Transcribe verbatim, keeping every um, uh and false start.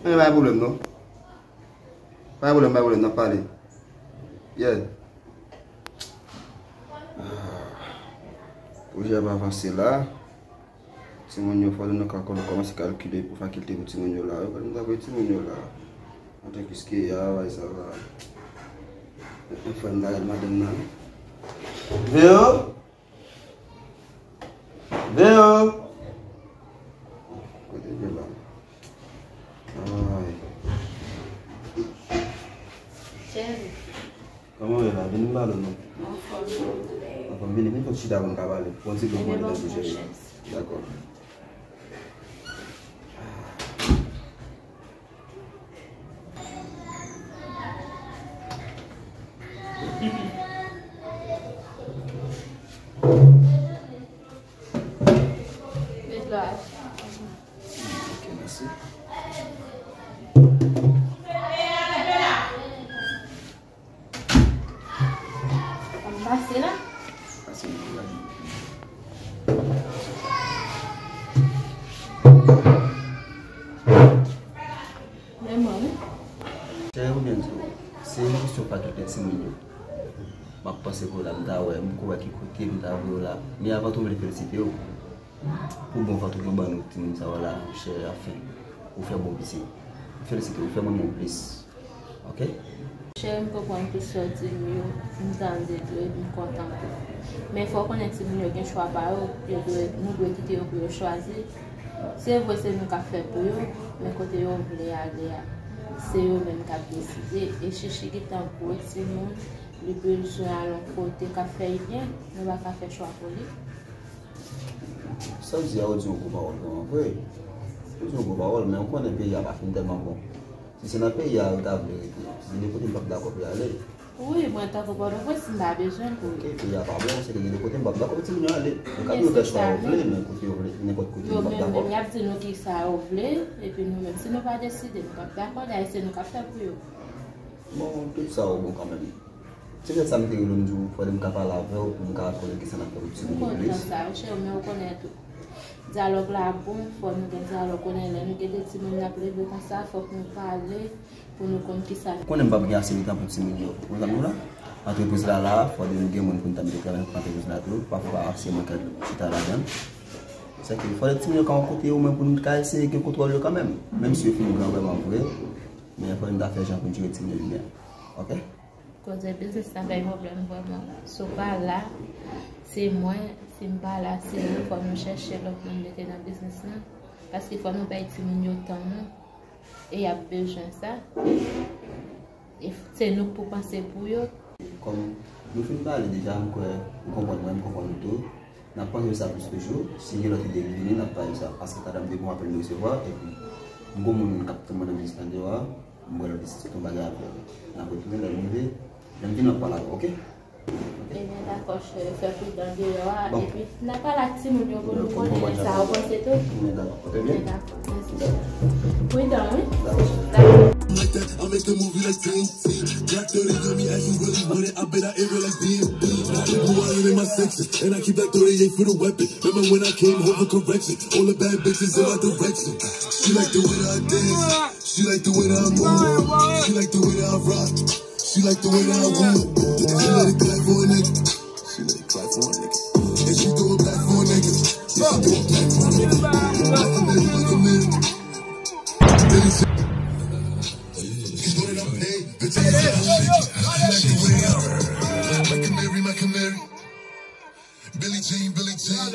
Men pa gen pwoblèm non. Pa gen pwoblèm, pa gen pwoblèm, n ap pale. Yeah. Ah. Pwojè a pa vanse la. Timoun yo, fò nou ka kò-, kòmanse kalkile pou fakilte pou timoun yo la. Yo pa ta voye timoun yo la. Antanke Skeya, bay sa la. Mwen fè m ta rèd madanm nan. Veo! Veo! Kote l ye la? Ay. Cheri. Kòman w ye la? Vin m pale w non. Anfòm. Anfòm, vini, vin fè w chita pou n ka pale. Pran ti tan pou mwen tankou cheri. Dakò. Ok, mèsi. Ann pase la. Pase nan la. Vrèman, wi. Cheri, ou byen di w. Se yon kesyon fakilte timoun yo. M ap panse pou w la, m ta wè, m ko wè ki kote m ta voye w la. Men avan tou, m vle felisite w. Pou bon vant ou ban nou timoun sa yo la, chè, anfen, ou fè bon pitit. M felisite w, ou fè mwen bon plis. Ok? Chè, m konprann tout sa w di m yo, m tande tou, epi m kontan tou. Men fò w konnen timoun yo gen chwa pa yo, yo dwe, nou dwe kite yo pou yo chwazi. Se vre, se nou k ap fè pou yo, men kote yo vle ale a, se yo menm k ap deside. E Chichi gentan gwo timoun, li bezwen al yon kote k ap fè l byen, nou pa ka fè chwa pou li. Sa w di a, ou di yon gwo pawòl vrèman vre. Ou di yon gwo pawòl, men ou konnen peyi a pa fin tèlman bon. Si se nan peyi a ou ta vle rete, gen de kote m p ap dakò pou y ale. Wi, mwen tankou Pòtoprens, m pa bezwen l pou... Ok, peyi a pa bon, se ke gen de kote m p ap dakò pou timoun yo ale. Yo ka toujou fè chwa yo vle, men kote yo vle, nenpòt kote m p ap dakò. Yo menm, menm y ap di nou kisa yo vle, epi nou menm, si nou pa deside, nou p ap dakò, dayè se nou k ap fè pou yo. Bon, tout sa yo bon kanmenm. Se petèt sa m te rele w, m di w, fòde m ka pale avè w pou m ka konnen kisa n ap fè pou timoun yo plis. M kontan sa, wi, cheri, men ou konnen tou. Dyalòg la bon, fò nou gen dyalòg, konnen lè nou gen de timoun n ap leve konsa, fòk nou pale pou nou konn kisa. Ou konnen m p ap gen ase de tan pou timoun yo. Ou konprann nou la? Antrepriz la la, fòde nou gen moun pou n ta mete travay nan antrepriz la tou. Pafwa, se mwen k ap chita ladan l. Sèke fòde timoun yo ka yon kote omwen pou nou ka eseye gen kontwòl yo kanmenm. Menm si yo fin gran vrèman vre, men fòde n ta fè jan pou n jere timoun yo byen. Ok? Koze biznis lan bay pwoblèm vrèman. Si w pa la, se mwen, si m pa la, se ou, fò nou chèche lòt moun mete nan biznis lan. Paske fò nou bay timoun yo tan nou. E y ap bezwen sa. E se nou k pou panse pou yo. Kòm nou fin pale deja, m kwè ou konprann mwen, m konprann ou tou. N ap panse sa plis toujou. Si gen lòt ide ki vini, n ap pale sa. Paske pandan m te gon apèl m resevwa, epi m gon moun k ap tann mwen nan biznis lan deyò a, m wè lòt biznis se yon bagay apre. N ap retounen lè m rive, lè m vini n ap pale avè w, ok? Ebyen, dakò, chè, fè pridan deyò a, epi n ap pale ak timoun yo pou nou konnen sa yo panse tou. Ebyen, dakò, ok, byen. Ebyen, dakò, mèsi. Dakò. Pridan, wi. Dakò. Dakò. Like that, I make the movie like T N T. Glock thirty on me, ask me what he wanted. I bet I air it like D M D. I keep who I am in my section, and I keep that thirty-eight for the weapon. Remember when I came home for correction? All the bad bitches in my direction. She like the way that I dance. She like the way that I move. She like the way that I rock. She like the way that I move. She let it clap for a nigga. She let it clap for a nigga. And she throw it back for a nigga. Yeah, she throw it back for a nigga. Like a nigga, like a nigga. Billie Jean, Billie Jean.